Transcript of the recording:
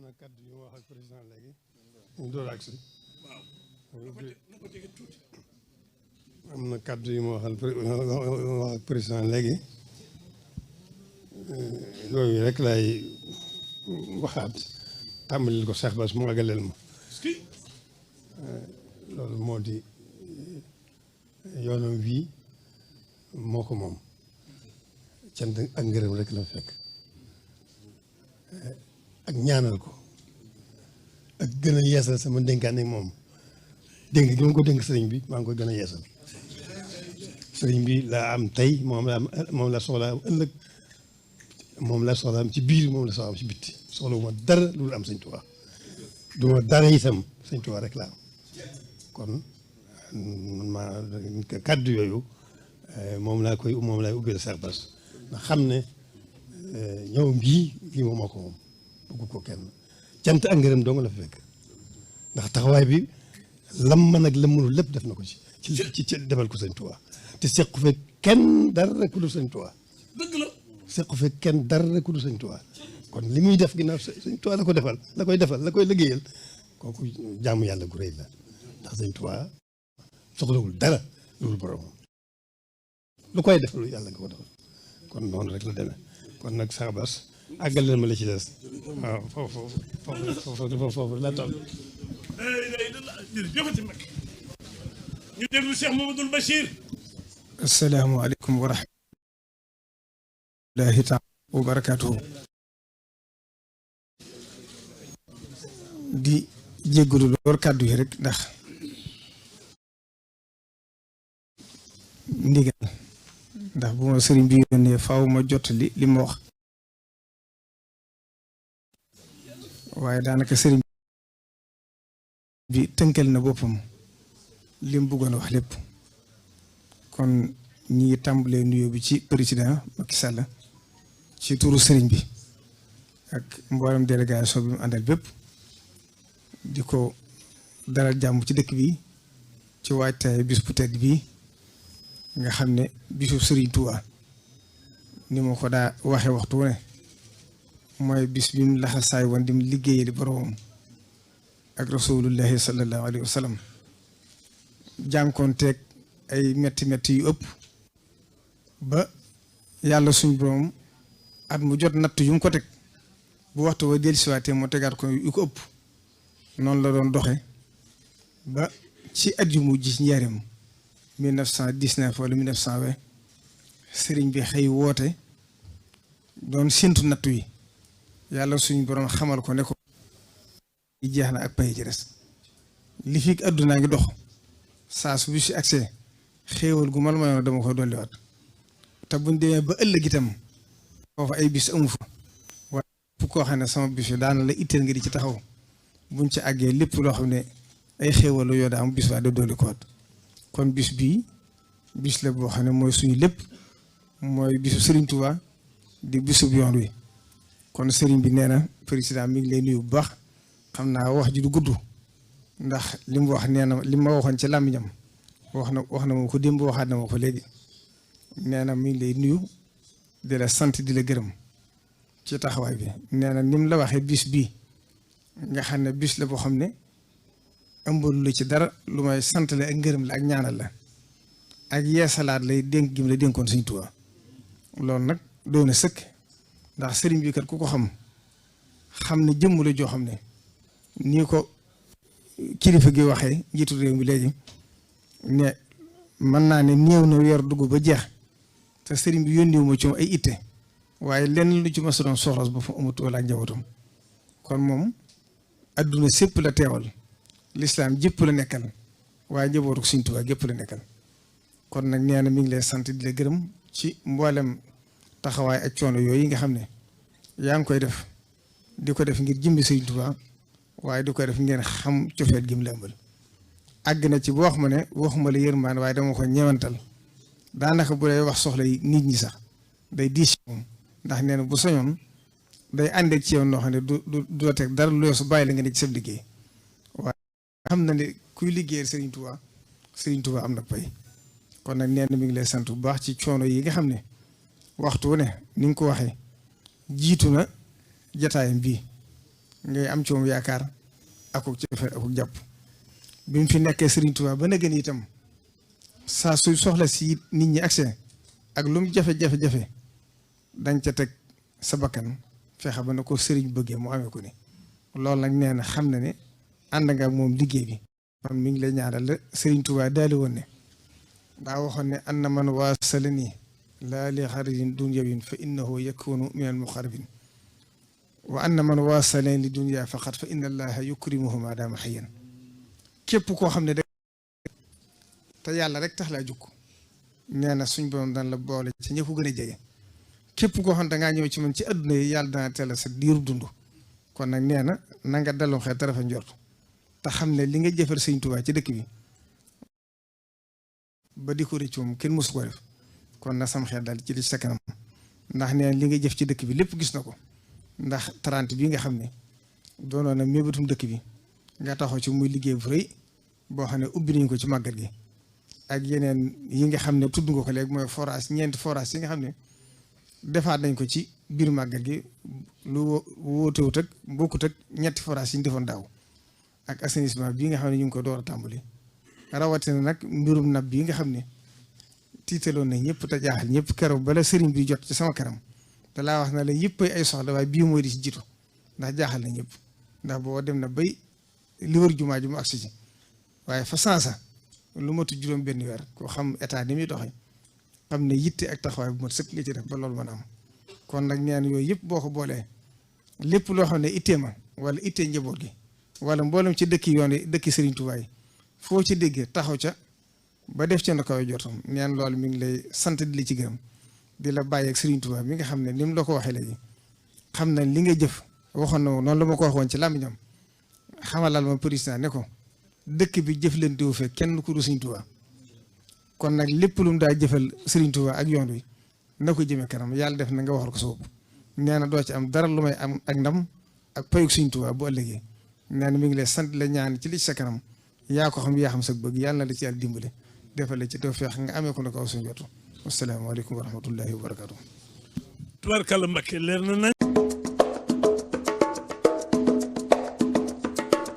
na kaddu yu ma wax ak président léegi ñu door agsi am na kaddu yu ma wax ak président léegi loolu rek laay waxaat tàmbalil ko Cheikh Bass mu àggaleel ma loolu moo di yoonam wii moo ko moom cant ak ngërëm rek la fekk ak ñaanal ko ak gën a yeesal sama dénkaan ak moom dénk gi ma ko dénk sëriñ bi maa ngi koy gën a yeesal sëriñ bi laa am tey moom la soxla am ëllëg moom la soxla am ci biir moom la soxla am ci bitti soxla wu ma dara loolu am sëñ Tuubaa du ma dara itam sëñ Tuubaa rek laa am kon ma kàddu yooyu moom laay ubbil Cheikh Bass nga xam ne ñëwam bii lii moom moo ko moom bëgg ko kenn cant ak ngërëm dong la fa fekk ndax taxawaay bi lam man ak lam mënul lépp def na ko ci defal ko sëñ Tuubaa te sequ fekk kenn dara rek ku dul sëñ Tuubaa dëgg la sequ fekk kenn dara rek ku dul sëñ Tuubaa kon li muy def ginnaaw sëñ Tuubaa la koy liggéeyal kooku jaamu yàlla gu rëy la ndax sëñ Tuubaa soxlawul dara loolu borom lu koy def lu yàlla nga ko defal kon noonu rek la demee kon nag Cheikh Bass àggaleel ma la ci des waaw foofu la toll. jërëjëf ñu déglu Cheikh Mamadou Bachir. asalaamaaleykum wa rahmatullahi taala wa barakaatuhu. di jéggalu lool kàddu yi rek ndax ndigal ndax bu ma sëriñ bi yónnee faaw ma jottali li ma wax waaye daanaka sëriñ bi tënkal na boppam li mu bëggoon wax lépp kon ñi ngi tàmbalee nuyoo bi ci président Macky Sall ci turu sëriñ bi ak mboolem délégation bi mu àndal bépp di ko dalal jàmm ci dëkk bi ci waajtaay bis bu tedd bi nga xam ne bisu Serigne Touba ni ma ko daa waxe waxtu ne mooy bis bi mu laxa saay woon di mu liggéeyee di boromam ak rasulullahi sallallahu alayhi wa sallam jànkoonteeg ay metti yu ëpp ba yàlla suñ borom at mu jot natt yu mu ko teg bu waxtu wa dellusiwaatee mu tegaat ko yu ko ëpp noonu la doon doxe ba ci at yu mujj ci njaareem 1919 wala 1920 sëriñ bi xëy woote doon séntu nattu yi yàlla suñu borom xamal ko ne ko yi jeex na ak pay ci des li fi àddunaa ngi dox saa su bi si accès xéewal gu mal ma dama koy dolliwaat te buñ demee ba ëllëg itam foofu ay bis amu fa waaye fu koo xam ne sama bis yi daana la itteel nga di ci taxaw buñ ci àggee lépp loo xam ne ay xéewal yoo daa am bis waa da dolli ko waat kon bis bii bis la boo xam ne mooy suñu lépp mooy bisu Serigne Touba di bisu yoon wi kon Serigne bi nee na président mi ngi lay nuyu bu baax xam naa wax ji du gudd ndax li mu wax nee na li ma waxoon ci làmmiñam wax na ma ko démb waxaat na ma ko léegi nee na mi ngi lay nuyu di la sant di la gërëm ci taxawaay bi nee na ni mu la waxee bis bii nga xam ne bis la boo xam ne. ëmbalu la ci dara lu may sant la ak ngërëm la ak ñaanal la ak yeesalaat lay dénk gi mu la dénkoon Sëriñ Tuubaa loolu nag doon na sëkk ndax sëriñ bi kat ku ko xam ne jëmm la joo xam ne nii ko kilifa gi waxee njiitu réew mi léegi ne mën naa ne néew na weer dugg ba jeex te sëriñ bi yónniwu ma ci ay itte waaye lenn lu ci ma sa doon soxlas ba fa amut wala ak njabootam kon moom adduna sépp la teewal lislaam jëpp la nekkal waaye njabootu Sëriñ Tuubaa gépp la nekkal kon nag nee na mi ngi lay sant di la gërëm ci mboolem taxawaay ak coono yooyu nga xam ne yaa ngi koy def di ko def ngir jëmbi Sëriñ Tuubaa waaye di ko def ngeen xam cofeet gi mu la ëmbal àgg na ci bu wax ma ne waxuma la yërmaan waaye dama ko ñewantal daanaka bu lay wax soxla yi nit ñi sax day diis ci moom ndax nee na bu soñoon day àndeek ci yow noo xam ne du teg dara lu su bàyyi la nga ne ci sa liggéey xam na ne kuy liggéeyal Serigne Touba am na pay kon nag nee na mi ngi lay sant bu baax ci coono yi nga xam ne waxtu wu ne ni nga ko waxee jiitu na jataayam bii ngay am ci moom yaakaar akuk ci akuk jàpp bi mu fi nekkee Serigne Touba ba na gën itam saa suy soxla si nit ñi accès ak lu mu jafe-jafe-jafe dañ ca teg sa bakkan fexe ba na ko Serigne bëggee mu amee ko ni loolu nag nee na xam na ne ànd nga ak moom liggéey bi kon mi ngi lay ñaanal la Serigne Touba daali woon ne daa waxoon ne an na man waasalani laa li xarijin dunyawin fa innahu yakunu min al muqarrabin wa anna man waasalani li dunya faqat fa inna allaha yukrimuhu ma daama hayyan képp koo xam ne te yàlla rek tax laa jukk nee na suñ borom daan la boole ci ñëpp gën a jege képp koo xam ne dangaa ñëw ci man ci adduna yi yàlla dana teel sa diiru dund kon nag nee na nga delloo xel te rafet njort te xam ne li nga jëfal Sëñ Tuubaa ci dëkk bi ba di ko rëcc moom kenn mësu ko def kon na sam xel daal ci li sa kanam ndax nee na li nga jëf ci dëkk bi lépp gis na ko ndax 30 bii nga xam ne doonoon na mébatum dëkk bi nga taxaw ci muy liggéey bu rëy boo xam ne ubbi nañ ko ci màggal gi ak yeneen yi nga xam ne tudd nga ko léegi mooy forage ñeenti forage yi nga xam ne defaat nañ ko ci biir màggal gi lu wóotewut ak bokkut ak ñetti forage yi ñu defoon daaw ak assainissement bii nga xam ne ñu ngi ko door a tàmbali rawatina nag mbirum nab bii nga xam ne tiitaloon na ñëpp te jaaxal ñëpp keroog bala sëriñ bi jot ci sama kanam te laa wax na la yëpp ay soxla waaye bii mooy di ci jiitu ndax jaaxal na ñëpp ndax boo dem na bay li wër jumaa ji mu agsi ci waaye fa sansa lu matu juróom benn weer koo xam état ni muy doxee xam ne yitte ak taxawaay bu mat sëkk nga ci def ba loolu mën a am kon nag ñaan yooyu yëpp boo ko boolee lépp loo xam ne ittee ma wala ittee njaboot gi wala mboolem ci dëkki yoon yi dëkki Serigne Touba yi foo ci déggee taxaw ca ba def ca na kaw jotam ñaan loolu mi ngi lay sant di la ci gërëm di la bàyyi ak Serigne Touba mi nga xam ne ni mu la ko waxee léegi xam na li nga jëf waxoon na noonu la ma ko waxoon ci làmmiñam xamalal ma président ne ko dëkk bi jëflante wu fee kenn ku du Serigne Touba kon nag lépp lu mu daa jëfal Serigne Touba ak yoon wi na ko jëmee kanam yàlla def na nga waxal ko sa bopp nee na doo ci am dara lu may am ak ndam ak payug Serigne Touba bu ëllëgee nee na mi ngi lay sant la ñaan ci li ci sa kanam yaa ko xam yaa xam sa bëgg yàlla na la ci yàlla dimbale defal la ci tawfeex nga amee ko na ko aw suñu jotu wasalaamaaleykum wa rahmatullahi wa barakatuh. tubaarkàlla Mbakke leer na nañ